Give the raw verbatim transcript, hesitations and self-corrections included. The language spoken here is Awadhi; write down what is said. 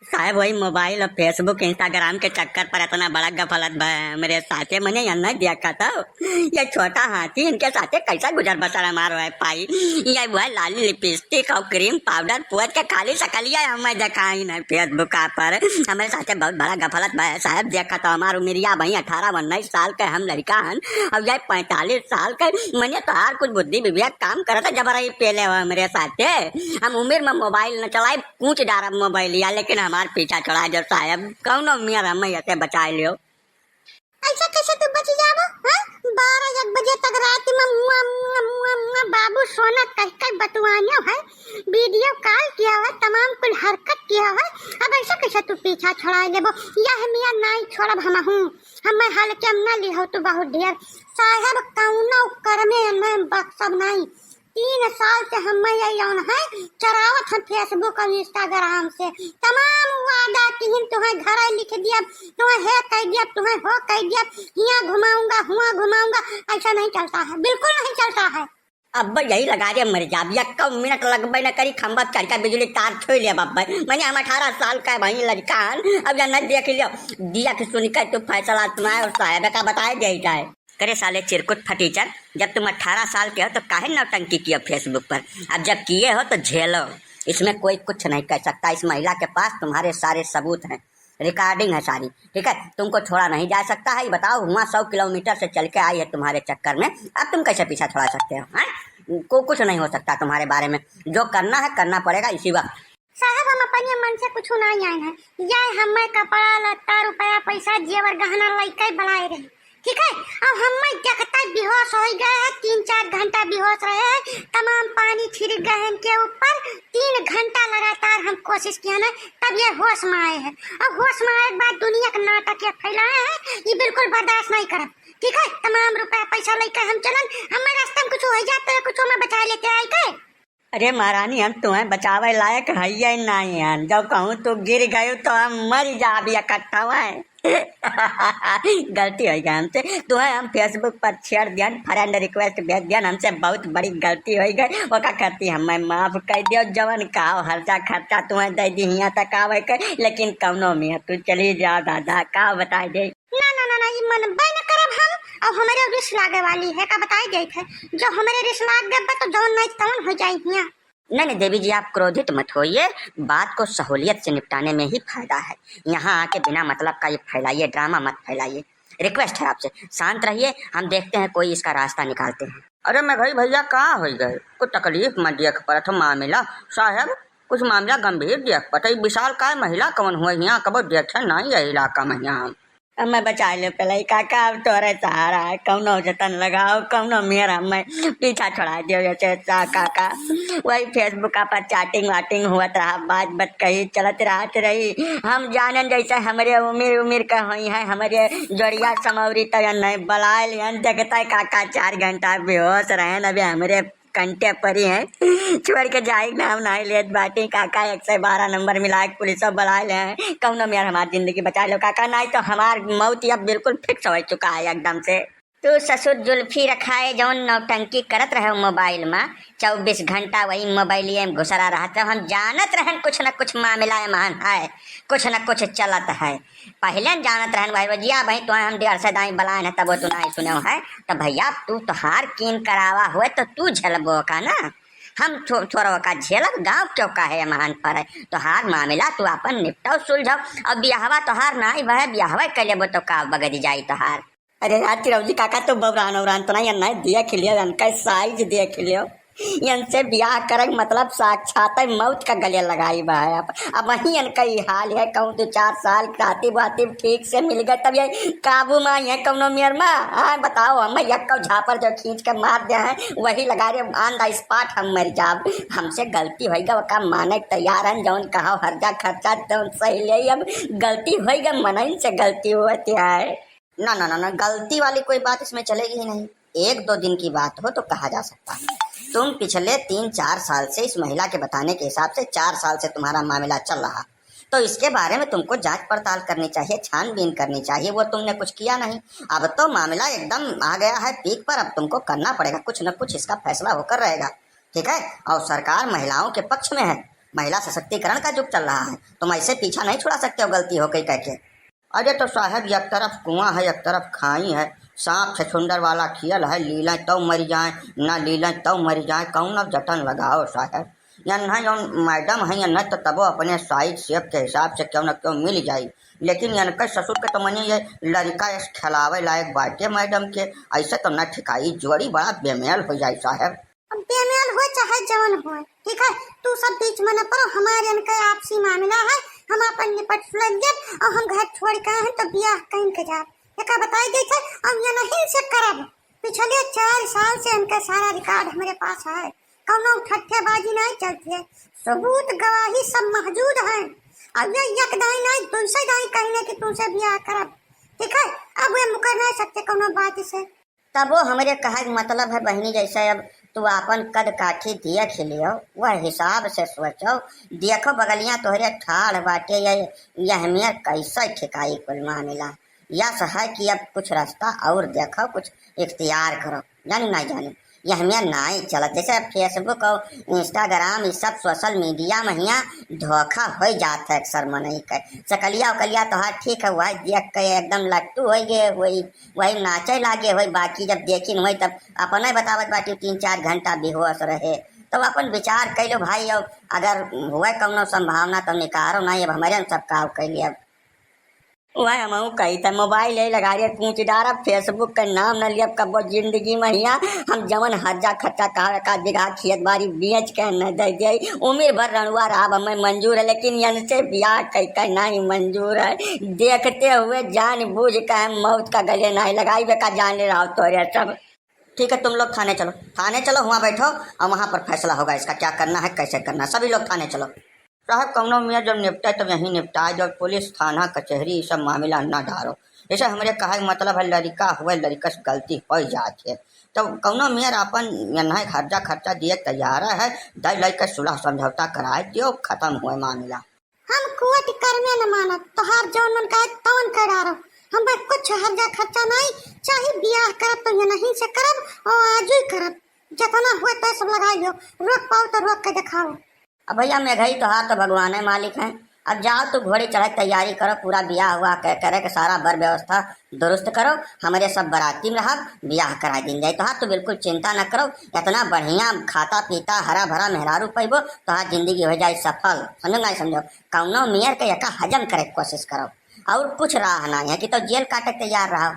साहेब, वही मोबाइल और Facebook, Instagram के चक्कर पर इतना बड़ा गफलत भय है हमरे साथे। मने यन्ना देखा था, ये छोटा हाथी, इनके साथे कैसा गुजर बसर हमार होए पाई। ये वह लाली लिपस्टिक और क्रीम पाउडर पोत के खाली सकलिया हमें देखाइन है Facebook पर। हमरे साथे बहुत बड़ा गफलत भय है साहेब। देखा तो हमार उमिरिया वही अठारह उन्नीस साल के हम लड़का हन, अब ये पैंतालीस साल के। मने तोहार कुछ बुद्धि विवेक काम करत है, जबरई पेले हो हमरे साथे। हम उमिर में मोबाइल न चलाई, कूच डारब मोबाइलिया, लेकिन हमार पीछा छोड़ा जो साहेब, कौनो मेर हमें ऐसे बचाए लियो। ऐसा कैसे तू बच जाबो, हाँ? बारह एक बजे तक रात में मुआ, मुआ, मुआ, मुआ, बाबू सोना कह कर बतुआनियो है, वीडियो कॉल किया है, तमाम कुल हरकत किया है, अब ऐसा कैसे तू पीछा छोड़ा लेबो? यह मियाँ नाई छोड़ब हमहूँ, हमें हल्के हम ना लिहो तू बहुत ढेर। साहेब कौनो करमे में बख्शब नाई। तीन साल से हम ये यौन है चरावत हम Facebook और Instagram से। तमाम वादा किहिन, तुम्हें घर लिख दिया, तुम्हें हे कह दिया, तुम्हें हो कह दिया, हियाँ घुमाऊंगा, हुआं घुमाऊंगा, ऐसा नहीं चलता है, बिल्कुल नहीं चलता है। अब यही लगा दे मर जा, अब यक्का मिनट लगबे न करी, खंभा चढ़ के बिजली तार छोड़ लिया बाबा। मने हम अठारह साल का वही लड़का हन, अब या न देख लियो, दिया कि सुन के तू फैसला सुनाए और साहेब का बताए दे जाए। करे साले चिरकुट फटीचर, जब तुम अठारह साल के हो तो काहे नौटंकी किए हो Facebook पर? अब जब किए हो तो झेलो, इसमें कोई कुछ नहीं कर सकता। इस महिला के पास तुम्हारे सारे सबूत हैं, रिकॉर्डिंग है सारी, ठीक है? तुमको छोड़ा नहीं जा सकता है। ये बताओ, हुआं सौ किलोमीटर से चल के आई है तुम्हारे चक्कर में, अब तुम कैसे पीछा छुड़ा सकते हो, हैं? को कुछ नहीं हो सकता तुम्हारे बारे में, जो करना है करना पड़ेगा इसी वक्त। साहब, हम अपने मन से कुछ ना आए हैं। यह हमें कपड़ा लत्ता, रुपया, पैसा, जेवर गहना लइके बुलाए रहे, ठीक है? अब हमें देखते बेहोश हो गए हैं, तीन चार घंटा बेहोश रहे हैं, तमाम पानी छिड़क गए हैं इनके ऊपर। तीन घंटा लगातार हम कोशिश किया ना, तब ये होश में आए हैं। अब होश में आए के बाद दुनिया का नाटक ये फैलाए हैं, ये बिल्कुल बर्दाश्त नहीं करब, ठीक है? तमाम रुपया पैसा लइके हम चलन, हमें रास्ते में कुछ हो जाते हैं, कुछ हमें बचा लेते आए के। अरे महारानी, हम तुम्हें बचावे लायक हइये नाहीं हन। जब कहूँ तू गिर गयो तो हम मर जाब इकट्ठा। गलती होइ गई हमसे, तुम्हें हम Facebook पर छेड़ दियन, friend request भेज दियन, हमसे बहुत बड़ी गलती होइ गई। ओका खातिर हमें माफ कर दियो, जवन का हर्जा खर्चा तुम्हें दे दी हियाँ तक आवे के, लेकिन कौनो में तू चली जा दादा, का बताए दे। ना, ना, ना, ना, ई मनबे न करब हम। अब हमरे रिस लागे वाली है, का बताई देत है, जो हमरे रिस लाग गए बा, तो जौन नहीं तौन हो जाई हियाँ। नहीं, नहीं, देवी जी, आप क्रोधित मत होइए, बात को सहूलियत से निपटाने में ही फायदा है। यहाँ आके बिना मतलब का ये फैलाइए, ड्रामा मत फैलाइए, रिक्वेस्ट है आपसे, शांत रहिए, हम देखते हैं कोई इसका रास्ता निकालते हैं। अरे मेघई भैया, का होइ गए? कुछ तकलीफ मत दिया के पड़त हो मामिला, साहेब, कुछ मामिला गंभीर दिया के पड़त है। विशाल का महिला कौन हुआ यहाँ, कबो देखे नहीं ये इलाका में यहाँ हम। हमें बचाइ लेव पहले काका, अब तोरे सहारा है, कौनो जतन लगाओ, कौनो मेर हमें पीछा छोड़ा दियो, जैसे सा काका। वही Facebook पर chatting वाटिंग हुआ रहा, बात बतकही चलत रहत रही। हम जानन जैसे हमरे उमिर, उमिर का होई है, हमरे जोड़िया समौरी तो या नहीं बलाय लियन, देखते काका चार घंटा बेहोश रहन, अभी हमरे कंटे परी हैं, छोड़ के जाए के नाम नाहीं लेत बाटी। काका एक सौ बारह नंबर मिला के पुलिसो बुलाए ले हैं, कौनो मेर हमार जिंदगी बचाइ लो काका, नाहीं तो हमार मौत अब बिल्कुल fix होइ चुका है एकदम से। तू ससुर जुल्फी रखाए जौन नौटंकी करत रहे मोबाइल में, चउबीस घंटा वही मोबाइलिए में घुसरा रहत रहे। हम जानत रहन कुछ न कुछ मामिला एमहन है, कुछ न कुछ चलत है। पहिले न जानत रहन भाई, जिया भाई, तोहे हम डेढ़ सौ दाई बलायन है, तबो तू नाहीं सुनेव है। तो भैया, तू तोहार कीन करावा हुए तो तू झेलबो का ना, हम छो-, छोरवा का झेलब, गाँव क्यों का है महन पर है। तोहार मामिला तू आपन निपटाओ, सुलझाओ। अब बियाहवा तोहार नाहीं भय, बियाहवा कर लेबो तो का बगड़ी जाई तोहार। अरे यार चिरौजी काका, तू बौरान औरान तो नाहीं, नाहीं देख लियो, इनका size देख लियो। इनसे बियाह करे के मतलब साक्षात है मौत का गले लगाई बा है। अब, अब वही इनका ई हाल है, कहूँ दो चार साल खातिर वातिर ठीक से मिल गए, तब ये काबू में आई है कौनो मेर में। हाँ, बताओ, हम यक्को झापड़ जो खींच के मार दे हैं, वही लगा रहे on the spot हम मर जाब। हमसे गलती होई गवा, का माने के तैयार हैं, जौन कहा हर्जा खर्चा जौन सही ले, अब गलती होई गवा, मनइन से गलती होती है। ना, ना, ना, ना, गलती वाली कोई बात इसमें चलेगी ही नहीं। एक दो दिन की बात हो तो कहा जा सकता है। तुम पिछले तीन चार साल से, इस महिला के बताने के हिसाब से, चार साल से तुम्हारा मामला चल रहा, तो इसके बारे में तुमको जांच पड़ताल करनी चाहिए, छानबीन करनी चाहिए, वो तुमने कुछ किया नहीं। अब तो मामला एकदम आ गया है peak पर, अब तुमको करना पड़ेगा, कुछ न कुछ इसका फैसला होकर रहेगा, ठीक है? और सरकार महिलाओं के पक्ष में है, महिला सशक्तिकरण का युग चल रहा है, तुम ऐसे पीछा नहीं छुड़ा सकते हो गलती हो गई कह के। अरे तो साहब, एक तरफ कुआं है, एक तरफ खाई है, सांप छछुंदर वाला खेल है, लीलें तौ मरि जाए, ना लीलें तौ मरि जाए, कौन अब जतन लगाओ साहब। यन्हा जौन मैडम है, यन्हा तो तबो अपने साइज शेप के हिसाब से क्यों न क्यों मिल जाई, लेकिन यनके ससुर के तो मने ये लड़का ऐस खेलावे लायक बाटे मैडम के, ऐसे तो न ठिकाई, जोड़ी बड़ा बेमेल हो जाई साहब। अब बेमेल होए चाहे जवन होए, ठीक है, तू सब बीच में न पड़ो, हमारे इनके आपसी मामला है, हम अपन निपट सुलझ लेब और हम घर छोड़ के आए हैं तो बियाह कहीं के जाब। एका बताई देत है, हम ये नहीं से करब। पिछले चार साल से इनका सारा रिकॉर्ड हमारे पास है, कौनो ठट्ठेबाजी नहीं चलती है, सबूत गवाही सब मौजूद है। अब ये एक दाई नहीं, दूसरे दाई कहीं कि तुमसे बियाह करब, ठीक है, अब वे मुकर नहीं सकते कौनो बात से। तबो हमरे कहे के मतलब है बहिनी, जैसे अब तू आपन कद काठी देख लियो, वह हिसाब से सोचो, देखो बगलिया तोहरे ठाढ़ बाटे, ये, यह में कैसे ठिकाई कुल मामला। यस है कि अब कुछ रास्ता और देखो, कुछ इख्तियार करो, जानी ना जानी, यह में नाई चलत। जैसे Facebook और Instagram, ये सब सोशल मीडिया में हियाँ धोखा हो जात है अक्सर मनई के। सकलिया उकलिया तोहार ठीक है, वही देख के एकदम लट्टू हो गए, वही वही नाचे लागे होई, बाकी जब देखिन होई तब अपने बतावत बाटी तीन चार घंटा बेहोश रहे। तब अपन विचार कइ लो भाई, अब अगर हुए कौनो संभावना तो निकारो ना, अब हमरे हम सब काव कइ लिया। वह हमहू कही था मोबाइल यही लगा रहे पूछ डारब, Facebook का नाम न लियब कबो जिंदगी में हिया। हम जवन हर्जा खर्चा कहा का बीघा खेत बारी बेच के न दे दे, उम्र भर रनुआ रहब हमें मंजूर है, लेकिन इनसे ब्याह कई का नहीं मंजूर है। देखते हुए जान बूझ के हम मौत का गले नहीं लगाई, बेका जान ले रहा तोरे सब। ठीक है, तुम लोग थाने चलो, थाने चलो, वहाँ बैठो और वहाँ पर फैसला होगा इसका, क्या करना है, कैसे करना है। सभी लोग थाने चलो। साहब, कौनो मियाँ जब निपटे तो यहीं निपटाए, जब पुलिस, थाना, कचहरी, ये सब मामला ना डारो। जैसे हमरे कहे के मतलब है, लड़का हुए, लड़का से गलती हो जात है, तो कौनो मियाँ अपन यन्हा हर्जा खर्चा दिए तैयार है, दे लइके सुलह समझौता कराए दियो, खत्म हुए मामला। हम कोर्ट कर में न मानब, तोहार जौन मन कहे तौन कर डारो। हम बस कुछ हर्जा खर्चा नहीं, चाहे बियाह करब तो ये नहीं से करब और आज ही करब। जितना हुए तो सब लगाई लो, रोक पाओ तो रोक के दिखाओ। अब भैया मेघई तोहार तो भगवान है मालिक है। अब जाओ तू घोड़ी चढ़े के तैयारी करो, पूरा बियाह हुआ के करे के सारा बर व्यवस्था दुरुस्त करो, हमरे सब बराती में रहब, बियाह कराए दिन जाए। तोहार तो बिल्कुल चिंता न करो, इतना बढ़िया खाता पीता हरा भरा मेहरारू पैबो, तोहार जिंदगी हो जाए सफल। समझो नहीं समझो, कौनो मेयर के एका हजम करे के कोशिश करो, और कुछ राह नहीं है कि तो जेल काटे के तैयार रहो।